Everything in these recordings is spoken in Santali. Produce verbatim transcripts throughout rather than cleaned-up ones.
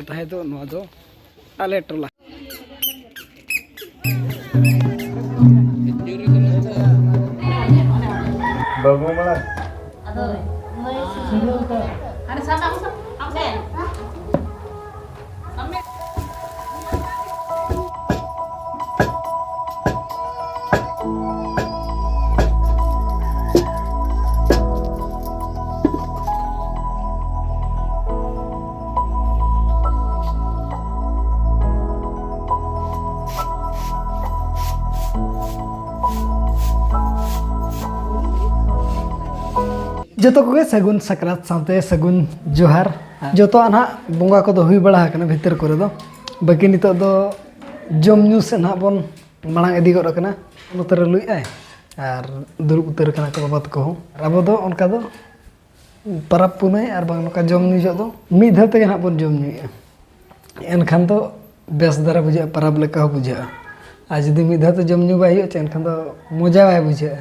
ᱛᱟᱦᱮᱸ ᱫᱚ ᱱᱚᱣᱟ ᱫᱚ ᱟᱞᱮ ᱴᱚᱞᱟ᱾ ᱵᱟᱹᱵᱩ ᱢᱟᱲᱟᱝ᱾ ᱡᱚᱛᱚ ᱠᱚᱜᱮ ᱥᱟᱹᱜᱩᱱ ᱥᱟᱠᱨᱟᱛ ᱥᱟᱶᱛᱮ ᱥᱟᱹᱜᱩᱱ ᱡᱚᱦᱟᱨ᱾ ᱦᱮᱸ᱾ ᱡᱚᱛᱚᱣᱟᱜ ᱱᱟᱦᱟᱜ ᱵᱚᱸᱜᱟ ᱠᱚᱫᱚ ᱦᱩᱭ ᱵᱟᱲᱟ ᱟᱠᱟᱱᱟ ᱵᱷᱤᱛᱤᱨ ᱠᱚᱨᱮ ᱫᱚ, ᱵᱟᱹᱠᱤ ᱱᱤᱛᱚᱜ ᱫᱚ ᱡᱚᱢ ᱧᱩ ᱥᱮᱫ ᱱᱟᱦᱟᱜ ᱵᱚᱱ ᱢᱟᱲᱟᱝ ᱤᱫᱤ ᱜᱚᱫ ᱟᱠᱟᱱᱟ᱾ ᱱᱚᱛᱮ ᱨᱮ ᱞᱩᱭᱮᱫ ᱟᱭ ᱟᱨ ᱫᱩᱲᱩᱵ ᱩᱛᱟᱹᱨ ᱟᱠᱟᱱᱟ ᱠᱚ ᱵᱟᱵᱟ ᱛᱟᱠᱚ ᱦᱚᱸ᱾ ᱟᱨ ᱟᱵᱚ ᱫᱚ ᱚᱱᱠᱟ ᱫᱚ ᱯᱟᱨᱟᱵᱽ ᱯᱩᱱᱟᱹᱭ ᱟᱨ ᱵᱟᱝ ᱱᱚᱝᱠᱟ ᱡᱚᱢ ᱧᱩ ᱡᱚᱦᱚᱜ ᱫᱚ ᱢᱤᱫ ᱫᱷᱟᱣ ᱛᱮᱜᱮ ᱱᱟᱦᱟᱜ ᱵᱚᱱ ᱡᱚᱢ ᱧᱩᱭᱮᱫᱼᱟ᱾ ᱮᱱᱠᱷᱟᱱ ᱫᱚ ᱵᱮᱥ ᱫᱷᱟᱨᱟ ᱵᱩᱡᱷᱟᱹᱜᱼᱟ, ᱯᱟᱨᱟᱵᱽ ᱞᱮᱠᱟ ᱦᱚᱸ ᱵᱩᱡᱷᱟᱹᱜᱼᱟ᱾ ᱟᱨ ᱡᱩᱫᱤ ᱢᱤᱫ ᱫᱷᱟᱣ ᱛᱮ ᱡᱚᱢ ᱧᱩ ᱵᱟᱭ ᱦᱩᱭᱩᱜᱼᱟ ᱪᱮ, ᱮᱱᱠᱷᱟᱱ ᱫᱚ ᱢᱚᱡᱟ ᱵᱟᱭ ᱵᱩᱡᱷᱟᱹᱜᱼᱟ᱾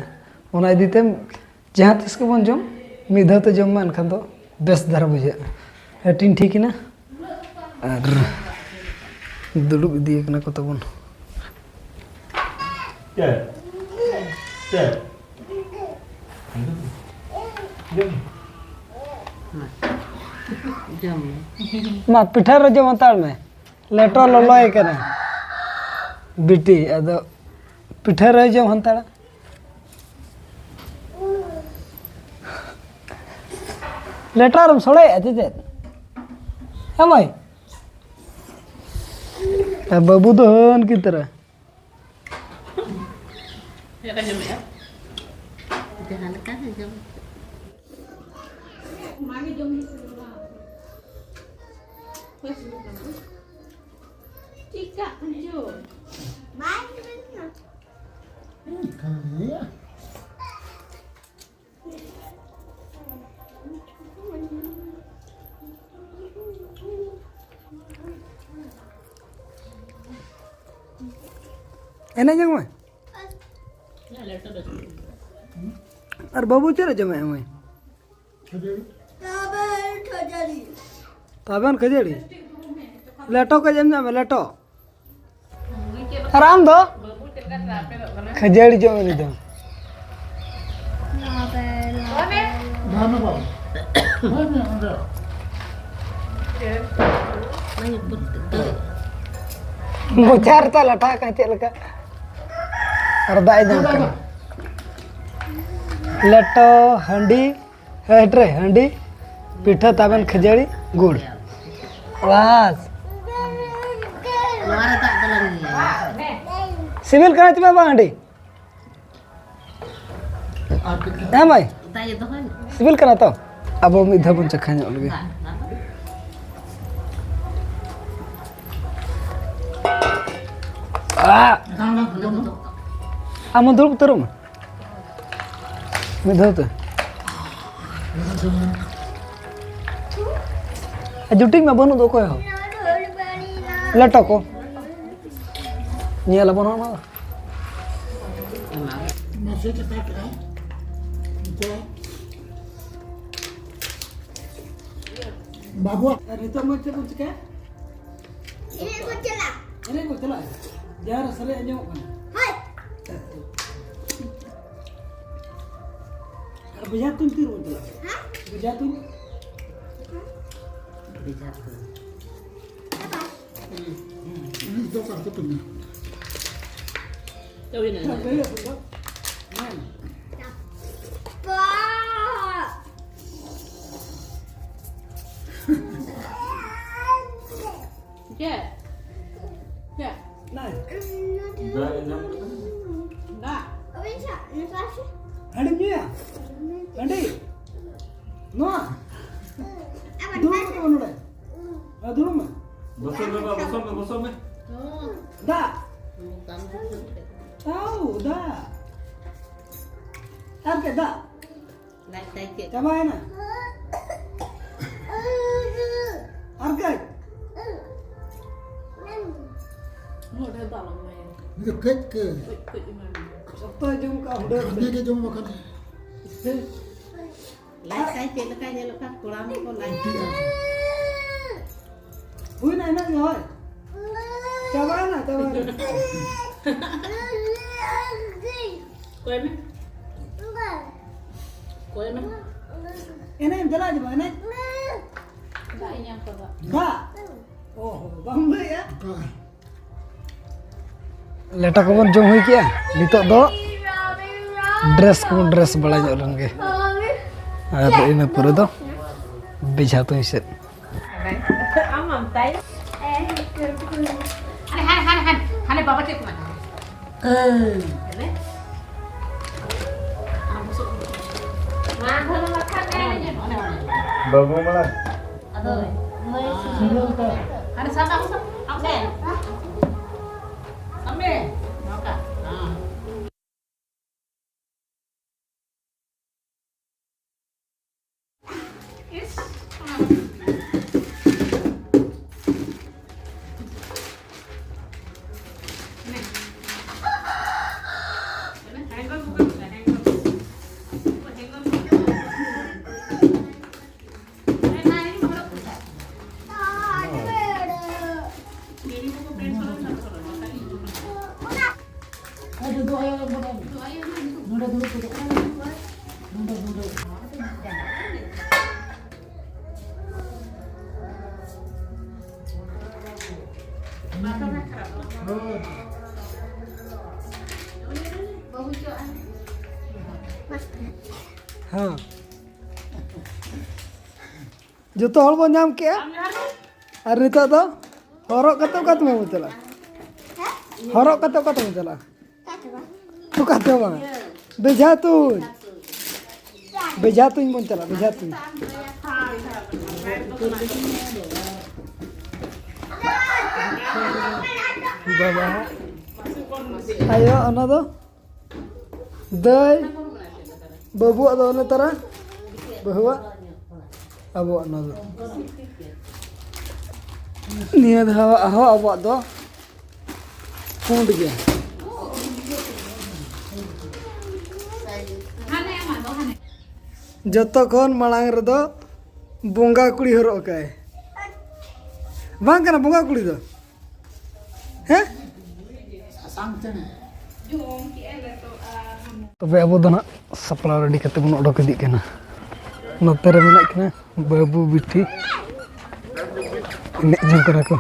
ᱚᱱᱟ ᱤᱫᱤ ᱛᱮ ᱡᱟᱦᱟᱸ ᱛᱤᱥ ᱜᱮᱵᱚᱱ ᱡᱚᱢ, ᱢᱤᱫ ᱫᱷᱟᱣ ᱛᱮ ᱡᱚᱢ ᱢᱟ, ᱮᱱᱠᱷᱟᱱ ᱫᱚ ᱵᱮᱥ ᱫᱷᱟᱨᱟ ᱵᱩᱡᱷᱟᱹᱜᱼᱟ᱾ ᱦᱟᱹᱴᱤᱧ ᱴᱷᱤᱠ ᱮᱱᱟ ᱟᱨ ᱫᱩᱲᱩᱵ ᱤᱫᱤ ᱟᱠᱟᱱᱟ ᱠᱚ ᱛᱟᱵᱚᱱ᱾ ᱪᱮᱫ? ᱪᱮᱫ? ᱡᱚᱢ ᱢᱮ᱾ ᱢᱟ, ᱯᱤᱴᱷᱟᱹ ᱨᱮ ᱡᱚᱢ ᱦᱟᱛᱟᱲ ᱢᱮ᱾ ᱞᱮᱴᱚ ᱞᱚᱞᱚᱭ ᱠᱟᱱᱟ ᱵᱤᱴᱤ, ᱟᱫᱚ ᱯᱤᱴᱷᱟᱹ ᱨᱮ ᱡᱚᱢ ᱦᱟᱛᱟᱲᱟ᱾ ᱞᱮᱴᱚ ᱟᱨᱮᱢ ᱥᱚᱲᱮᱭᱟ ᱪᱮ ᱪᱮᱫ? ᱦᱮᱸ ᱢᱟᱹᱭ? ᱟᱨ ᱵᱟᱹᱵᱩ ᱫᱚ ᱦᱟᱹᱱ ᱠᱤᱱ ᱛᱟᱨᱟ᱾ ᱪᱮᱫ ᱞᱮᱠᱟ ᱡᱚᱢᱮᱜᱼᱟ? ᱡᱟᱦᱟᱸ ᱞᱮᱠᱟ ᱜᱮ ᱡᱚᱢ᱾ ᱚᱱᱟᱜᱮ ᱡᱚᱢ ᱦᱩᱭᱩᱜ ᱠᱟᱱᱟ᱾ ᱦᱳᱭ, ᱥᱩᱱᱩᱢ ᱠᱟᱱᱟ᱾ ᱪᱤᱠᱟᱜ ᱠᱟᱱ ᱪᱚ? ᱵᱟᱭ ᱥᱤᱵᱤᱞ ᱠᱟᱱᱟ᱾ ᱮᱱᱮᱡ ᱧᱚᱜ ᱢᱮ᱾ ᱟᱨ ᱵᱟᱹᱵᱩ ᱪᱮᱫ ᱮ ᱡᱚᱢᱮᱫᱼᱟ ᱢᱟᱹᱭ? ᱛᱟᱵᱮᱱ ᱠᱷᱟᱹᱡᱟᱹᱲᱤ᱾ ᱛᱟᱵᱮᱱ ᱠᱷᱟᱹᱡᱟᱹᱲᱤ? ᱞᱮᱴᱚ ᱠᱟᱹᱡ ᱮᱢ ᱧᱟᱢᱟ, ᱞᱮᱴᱚ᱾ ᱟᱨ ᱟᱢ ᱫᱚ? ᱠᱷᱟᱹᱡᱟᱹᱲᱤ ᱡᱚᱢ ᱮ ᱞᱟᱹᱭ ᱫᱚ᱾ ᱢᱚᱪᱟ ᱨᱮ ᱛᱟᱭ ᱞᱟᱴᱷᱟ ᱟᱠᱟᱱ ᱪᱮᱫ ᱞᱮᱠᱟ? ᱟᱨ ᱫᱟᱜ ᱮ ᱧᱟᱢ ᱠᱟᱱᱟ᱾ ᱞᱮᱴᱚ, ᱦᱟᱺᱰᱤ, ᱦᱮᱴ ᱨᱮ ᱦᱟᱺᱰᱤ, ᱯᱤᱴᱷᱟᱹ, ᱛᱟᱵᱮᱱ, ᱠᱷᱟᱹᱡᱟᱹᱲᱤ, ᱜᱩᱲ᱾ ᱵᱟᱥ᱾ ᱱᱚᱣᱟ ᱨᱮ ᱫᱟᱜ ᱫᱚ ᱞᱟᱝ ᱧᱩᱭᱟ᱾ ᱥᱤᱵᱤᱞ ᱠᱟᱱᱟ ᱪᱮ ᱵᱟᱝ ᱦᱟᱺᱰᱤ? ᱦᱮᱸ ᱢᱟᱹᱭ? ᱫᱟᱜ ᱮ ᱫᱚᱦᱚᱭ ᱢᱮ᱾ ᱥᱤᱵᱤᱞ ᱠᱟᱱᱟ ᱛᱚ? ᱟᱵᱚ ᱢᱤᱫ ᱫᱷᱟᱣ ᱵᱚᱱ ᱪᱟᱠᱷᱟ ᱧᱚᱜ ᱞᱮᱜᱮ᱾ ᱫᱟᱜ, ᱫᱟᱜ᱾ ᱟᱜ! ᱚᱱᱟ ᱠᱚᱫᱚ ᱟᱢ ᱦᱚᱸ ᱫᱩᱲᱩᱵ ᱩᱛᱟᱹᱨᱚᱜ ᱢᱮ᱾ ᱢᱤᱫ ᱫᱷᱟᱣ ᱛᱮ᱾ ᱟᱨ ᱡᱩᱴᱤᱡ ᱢᱟ ᱵᱟᱹᱱᱩᱜ ᱫᱚ ᱚᱠᱚᱭ ᱦᱚᱸ᱾ ᱞᱮᱴᱚ ᱠᱚ᱾ ᱧᱮᱞ ᱟᱵᱚᱱ ᱦᱟᱸᱜ ᱚᱱᱟ ᱫᱚ᱾ ᱢᱟᱥᱮ ᱪᱮᱠᱟ ᱠᱮᱜᱼᱟ᱾ ᱱᱤᱛᱚᱜ ᱵᱟᱹᱵᱩ᱾ ᱟᱨ ᱱᱤᱛᱚᱜ ᱢᱟ ᱪᱮᱫ ᱵᱚᱱ ᱪᱤᱠᱟᱹᱭᱟ? ᱮᱱᱮᱡ ᱵᱚᱱ ᱪᱟᱞᱟᱜ᱾ ᱮᱱᱮᱡ ᱵᱚᱱ ᱪᱟᱞᱟᱜᱼᱟ? ᱡᱟᱦᱟᱸ ᱨᱮ ᱥᱟᱹᱨᱤ ᱟᱸᱡᱚᱢᱚᱜ ᱠᱟᱱᱟ᱾ ᱦᱳᱭ᱾ ᱟᱨ ᱵᱮᱡᱷᱟ ᱛᱩᱧ ᱛᱤ ᱨᱮᱵᱚᱱ ᱪᱟᱞᱟᱜᱼᱟ? ᱦᱮᱸ? ᱵᱮᱡᱷᱟ ᱛᱩᱧ? ᱵᱮᱡᱷᱟ ᱛᱩᱧ᱾ ᱦᱩᱸ, ᱦᱩᱸ᱾ ᱩᱱᱤ ᱫᱚ ᱚᱠᱟ ᱨᱮᱠᱚ ᱛᱩᱧᱟ? ᱦᱮᱸ᱾ ᱪᱮᱫ? ᱪᱮᱫ? ᱱᱟᱭ᱾ ᱫᱟᱜ ᱮ ᱧᱟᱢ ᱠᱮᱫᱟ᱾ ᱫᱟᱜ᱾ ᱦᱟᱺᱰᱤᱢ ᱧᱩᱭᱟ? ᱦᱟᱺᱰᱤ? ᱱᱚᱣᱟ? ᱫᱩᱲᱩᱵ ᱢᱮ ᱛᱚᱵᱮ ᱱᱚᱰᱮ᱾ ᱦᱮᱸ, ᱫᱩᱲᱩᱵ ᱢᱮ᱾ ᱵᱚᱥᱚᱜ ᱢᱮ ᱵᱟ, ᱵᱚᱥᱚᱜ ᱢᱮ, ᱵᱚᱥᱚᱜ ᱢᱮ᱾ ᱫᱟᱜ᱾ ᱛᱟᱣ ᱫᱟᱜ᱾ ᱟᱨ ᱪᱮᱫ ᱫᱟᱜ? ᱞᱟᱡ ᱛᱟᱭ ᱪᱮᱫ? ᱪᱟᱵᱟᱭᱮᱱᱟ᱾ ᱟᱨ ᱠᱟᱹᱡ᱾ ᱩᱱᱟᱹᱜ ᱰᱷᱮᱨ ᱫᱚ ᱟᱞᱚᱢ ᱮᱢᱟᱭᱟ᱾ ᱱᱤᱛ ᱫᱚ ᱠᱟᱹᱡ ᱠᱟᱹᱡ᱾ ᱠᱟᱹᱡ ᱠᱟᱹᱡ ᱮᱢᱟᱭ ᱢᱮ᱾ ᱥᱚᱠᱛᱚᱭ ᱡᱚᱢ ᱠᱟᱜᱼᱟ, ᱦᱩᱰᱟᱹ ᱠᱷᱟᱹᱡᱟᱹᱲᱤ ᱦᱩᱰᱟᱹ᱾ ᱜᱮ ᱡᱚᱢ ᱵᱟᱠᱷᱟᱱ᱾ ᱞᱟᱡ ᱛᱟᱭ ᱪᱮᱫ ᱞᱮᱠᱟ ᱧᱮᱞᱚᱜ ᱠᱟᱱ, ᱠᱚᱲᱟᱢ ᱠᱚ ᱞᱟᱡ᱾ ᱤᱫᱤᱜᱼᱟ᱾ ᱦᱩᱭᱱᱟ, ᱤᱱᱟᱹᱜ ᱜᱮ ᱦᱳᱭ᱾ ᱪᱟᱵᱟᱭᱮᱱᱟ, ᱪᱟᱵᱟᱭᱮᱱᱟ᱾ ᱠᱚᱭ ᱢᱮ᱾ ᱠᱚᱭ ᱢᱮ᱾ ᱮᱱᱮᱡ ᱮᱢ ᱪᱟᱞᱟᱜ ᱡᱮ ᱵᱟᱝ ᱮᱱᱮᱡ? ᱫᱟᱜ ᱤᱧ ᱮᱢ ᱠᱟᱫᱟ᱾ ᱫᱟᱜ? ᱚ ᱦᱚ, ᱵᱟᱢ ᱞᱟᱹᱭᱮᱜᱼᱟ? ᱞᱮᱴᱟ ᱠᱚᱵᱚᱱ ᱡᱚᱢ ᱦᱩᱭ ᱠᱮᱜᱼᱟ, ᱱᱤᱛᱚᱜ ᱫᱚ ᱰᱨᱮᱥ ᱠᱚᱵᱚᱱ ᱰᱨᱮᱥ ᱵᱟᱲᱟ ᱧᱚᱜ ᱞᱮᱱ ᱜᱮ, ᱟᱨ ᱤᱱᱟᱹ ᱯᱚᱨᱮ ᱫᱚ ᱵᱮᱡᱷᱟ ᱛᱩᱧ ᱥᱮᱫ᱾ ᱟᱢ, ᱟᱢ ᱛᱟᱭ᱾ ᱦᱟᱱᱮ, ᱦᱟᱱᱮ, ᱦᱟᱱᱮ, ᱦᱟᱱᱮ, ᱦᱟᱱᱮ ᱵᱟᱵᱟ ᱴᱷᱮᱡ ᱠᱷᱚᱱᱟᱜ᱾ ᱮᱭ᱾ ᱦᱮᱞᱮ? ᱟᱢ ᱵᱚᱥᱚᱜ ᱠᱟᱱᱟ᱾ ᱢᱟ, ᱫᱷᱚᱨᱚ ᱢᱟ ᱠᱷᱟᱱ ᱚᱱᱮ, ᱚᱱᱮ, ᱚᱱᱮ, ᱚᱱᱮ᱾ ᱵᱟᱹᱵᱩ ᱢᱟᱲᱟᱝ᱾ ᱟᱫᱚ, ᱢᱟᱹᱭ ᱥᱤᱫᱷᱟᱹ ᱩᱛᱟᱹᱨ᱾ ᱦᱟᱱᱮ ᱥᱟᱵ, ᱟᱢ ᱥᱟᱵ, ᱟᱢ ᱥᱟᱵ᱾ ᱥᱟᱵ ᱢᱮ᱾ ᱱᱚᱝᱠᱟ᱾ ᱦᱮᱸ᱾ ᱟᱨ ᱫᱩᱫᱩ ᱟᱭᱳ ᱵᱚᱞᱚᱱ᱾ ᱱᱚᱰᱮ ᱫᱩᱲᱩᱵ ᱠᱚᱫᱚ᱾ ᱱᱚᱰᱮ, ᱱᱚᱰᱮ᱾ ᱦᱳᱭ᱾ ᱦᱮᱸ᱾ ᱡᱚᱛᱚ ᱦᱚᱲ ᱵᱚᱱ ᱧᱟᱢ ᱠᱮᱜᱼᱟ᱾ ᱟᱨ ᱱᱤᱛᱚᱜ ᱫᱚ ᱦᱚᱨᱚᱜ ᱠᱟᱛᱮ ᱚᱠᱟ ᱛᱮᱵᱚᱱ ᱪᱟᱞᱟᱜᱼᱟ? ᱦᱚᱨᱚᱜ ᱠᱟᱛᱮ ᱚᱠᱟ ᱛᱮᱵᱚᱱ ᱪᱟᱞᱟᱜᱼᱟ? ᱚᱠᱟ ᱛᱮᱦᱚᱸ ᱵᱟᱝ᱾ ᱵᱮᱡᱷᱟ ᱛᱩᱧ᱾ ᱵᱮᱡᱷᱟ ᱛᱩᱧ ᱵᱚᱱ ᱪᱟᱞᱟᱜᱼᱟ, ᱵᱮᱡᱷᱟ ᱛᱩᱧ᱾ ᱵᱟᱵᱟ᱾ ᱟᱭᱳ, ᱚᱱᱟ ᱫᱚ? ᱫᱟᱹᱭ, ᱵᱟᱹᱵᱩᱣᱟᱜ ᱫᱚ ᱚᱱᱮ ᱛᱟᱨᱟ, ᱵᱟᱹᱦᱩᱣᱟᱜ, ᱟᱵᱚᱣᱟᱜ ᱱᱚᱣᱟ ᱫᱚ᱾ ᱱᱤᱭᱟᱹ ᱫᱷᱟᱣ ᱟᱨᱦᱚᱸ ᱟᱵᱚᱣᱟᱜ ᱫᱚ ᱯᱩᱸᱰ ᱜᱮ᱾ ᱡᱚᱛᱚ ᱠᱷᱚᱱ ᱢᱟᱲᱟᱝ ᱨᱮᱫᱚ ᱵᱚᱸᱜᱟ ᱠᱩᱲᱤ ᱦᱚᱨᱚᱜ ᱠᱟᱜᱼᱟᱭ᱾ ᱵᱟᱝ ᱠᱟᱱᱟ ᱵᱚᱸᱜᱟ ᱠᱩᱲᱤ ᱫᱚ᱾ ᱦᱮᱸ? ᱥᱟᱥᱟᱝ ᱪᱮᱬᱮ᱾ ᱛᱚᱵᱮ ᱟᱵᱚ ᱫᱚ ᱱᱟᱜ ᱥᱟᱯᱲᱟᱣ ᱨᱮᱰᱤ ᱠᱟᱛᱮ ᱵᱚᱱ ᱚᱰᱚᱠ ᱤᱫᱤᱜ ᱠᱟᱱᱟ᱾ ᱱᱚᱛᱮ ᱨᱮ ᱢᱮᱱᱟᱜ ᱠᱤᱱᱟ ᱵᱟᱹᱵᱩ ᱵᱤᱴᱤ, ᱮᱱᱮᱡ ᱡᱚᱝ ᱠᱟᱱᱟ ᱠᱚ᱾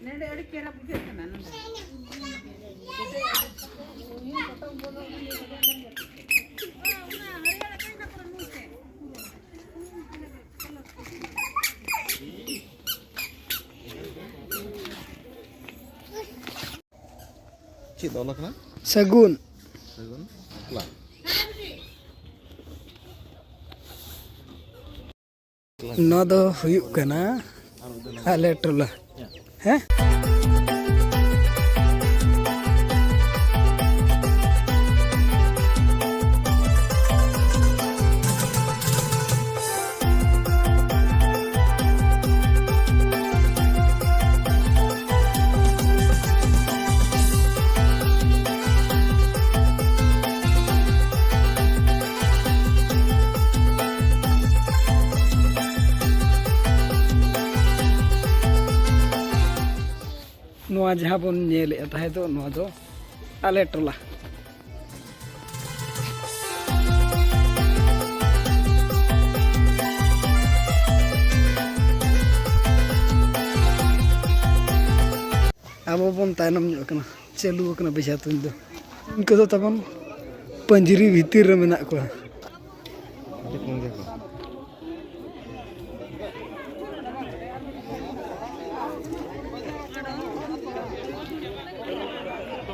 ᱱᱚᱰᱮ ᱟᱹᱰᱤ ᱪᱮᱦᱨᱟ ᱵᱩᱡᱷᱟᱹᱜ ᱠᱟᱱᱟ ᱱᱚᱰᱮ᱾ ᱪᱮᱫ ᱚᱞ ᱟᱠᱟᱱᱟ? ᱥᱟᱹᱜᱩᱱ᱾ ᱥᱟᱹᱜᱩᱱ ᱵᱟᱯᱞᱟ᱾ ᱱᱚᱣᱟ ᱫᱚ ᱦᱩᱭᱩᱜ ᱠᱟᱱᱟ ᱟᱞᱮ ᱴᱚᱞᱟ᱾ ᱦᱮᱸ? ᱱᱚᱣᱟ ᱡᱟᱦᱟᱸ ᱵᱚᱱ ᱧᱮᱞᱮᱫᱼᱟ ᱛᱟᱦᱮᱸ ᱫᱚ, ᱱᱚᱣᱟ ᱫᱚ ᱟᱞᱮ ᱴᱚᱞᱟ᱾ ᱟᱵᱚ ᱵᱚᱱ ᱛᱟᱭᱱᱚᱢ ᱧᱚᱜ ᱠᱟᱱᱟ, ᱪᱟᱹᱞᱩ ᱟᱠᱟᱱᱟ ᱵᱮᱡᱷᱟ ᱛᱩᱧ ᱫᱚ᱾ ᱩᱱᱠᱩ ᱫᱚ ᱛᱟᱵᱚᱱ ᱯᱟᱹᱧᱡᱤᱨᱤ ᱵᱷᱤᱛᱤᱨ ᱨᱮ ᱢᱮᱱᱟᱜ ᱠᱚᱣᱟ᱾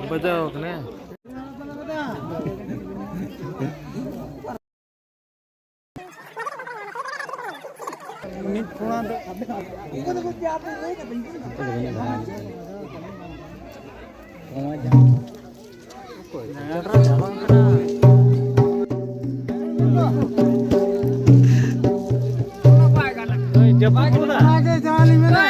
ᱵᱟᱡᱟᱣ ᱠᱟᱱᱟ᱾ ᱢᱤᱫ ᱠᱚᱲᱟ ᱫᱚ ᱡᱟᱹᱯᱩᱫ ᱠᱟᱫᱟ᱾ ᱚᱱᱟᱜᱮ ᱡᱟᱦᱟᱸ ᱞᱤᱧ ᱢᱮᱱᱟ᱾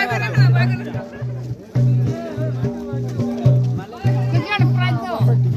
ᱥᱮᱠᱮᱱᱰ ᱯᱨᱟᱭᱤᱡᱽ ᱫᱚ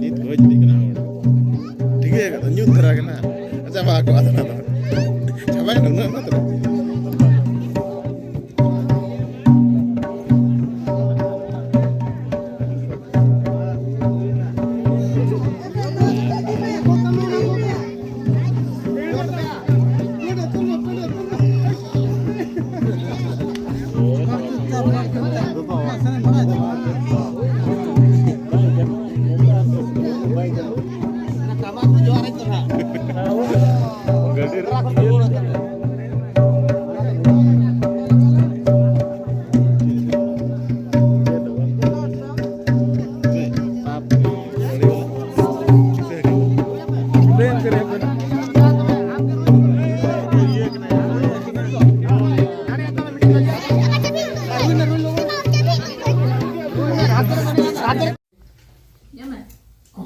ᱱᱤᱛ ᱜᱚᱡ ᱤᱫᱤᱜ ᱠᱟᱱᱟ ᱦᱚᱲ᱾ ᱴᱷᱤᱠ ᱜᱮᱭᱟ, ᱧᱩᱛ ᱫᱷᱟᱨᱟ ᱠᱟᱱᱟ᱾ ᱪᱟᱵᱟ ᱠᱚᱜᱼᱟ ᱛᱷᱚᱲᱟ ᱫᱚ᱾ ᱪᱟᱵᱟᱭᱮᱱᱟ, ᱩᱱᱟᱹᱜ ᱢᱟ ᱛᱚᱵᱮ᱾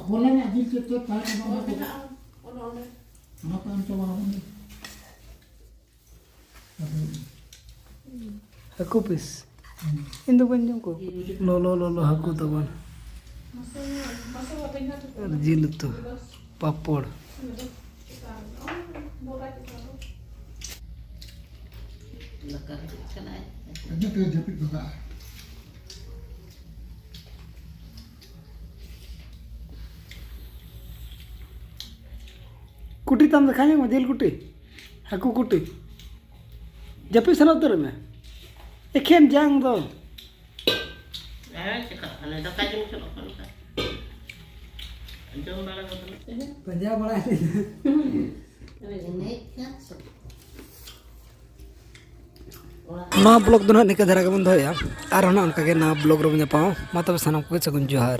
ᱦᱚᱞᱟᱱᱟᱜ ᱡᱤᱞ ᱪᱮᱫ ᱪᱮᱫ ᱛᱟᱦᱮᱸ ᱠᱟᱱᱟ, ᱚᱱᱟ ᱠᱚ, ᱚᱱᱟ ᱠᱚ ᱮᱢ ᱪᱟᱵᱟ ᱟᱵᱚᱱ ᱜᱮ᱾ ᱦᱟᱹᱠᱩ ᱯᱤᱥ᱾ ᱤᱧ ᱫᱚ ᱵᱟᱹᱧ ᱡᱚᱢ ᱠᱚᱣᱟ᱾ ᱞᱚᱞᱚ ᱞᱚᱞᱚ ᱦᱟᱹᱠᱩ ᱛᱟᱵᱚᱱ᱾ ᱟᱨ ᱡᱤᱞ ᱩᱛᱩ, ᱯᱟᱯᱚᱲ᱾ ᱫᱟᱠᱟ ᱦᱤᱡᱩᱜ ᱠᱟᱱᱟᱭ᱾ ᱡᱚᱛᱚ ᱡᱟᱹᱯᱤᱫ ᱵᱟᱵᱟ᱾ ᱠᱩᱴᱤ ᱛᱟᱢ ᱫᱮᱠᱷᱟᱣ ᱧᱚᱜ ᱢᱮ, ᱡᱤᱞ ᱠᱩᱴᱤ, ᱦᱟᱹᱠᱩ ᱠᱩᱴᱤ᱾ ᱡᱟᱹᱯᱤᱫ ᱥᱟᱱᱟ ᱩᱛᱟᱹᱨᱚᱜ ᱢᱮ᱾ ᱮᱠᱷᱮᱱ ᱡᱟᱝ ᱫᱚ᱾ ᱟᱨ ᱪᱮᱠᱟᱜ ᱠᱟᱱᱟ? ᱫᱟᱠᱟ ᱡᱚᱢ ᱪᱟᱞᱟᱜ ᱠᱟᱱ ᱠᱷᱟᱱ᱾ ᱡᱚᱢ ᱵᱟᱲᱟ ᱜᱚᱫ ᱞᱮ᱾ ᱯᱟᱸᱡᱟ ᱵᱟᱲᱟᱭ᱾ ᱮᱱᱮᱡ ᱠᱟᱱ ᱥᱮ? ᱱᱚᱣᱟ ᱵᱞᱚᱜ ᱫᱚ ᱱᱟᱦᱟᱜ ᱱᱤᱝᱠᱟᱹ ᱫᱷᱟᱨᱟ ᱜᱮᱵᱚᱱ ᱫᱚᱦᱚᱭᱟ᱾ ᱟᱨᱦᱚᱸ ᱱᱟᱦᱟᱜ ᱚᱱᱠᱟᱜᱮ ᱱᱟᱣᱟ ᱵᱞᱚᱜ ᱨᱮᱵᱚᱱ ᱧᱟᱯᱟᱢᱟ᱾ ᱢᱟ ᱛᱚᱵᱮ ᱥᱟᱱᱟᱢ ᱠᱚᱜᱮ ᱥᱟᱹᱜᱩᱱ ᱡᱚᱦᱟᱨ᱾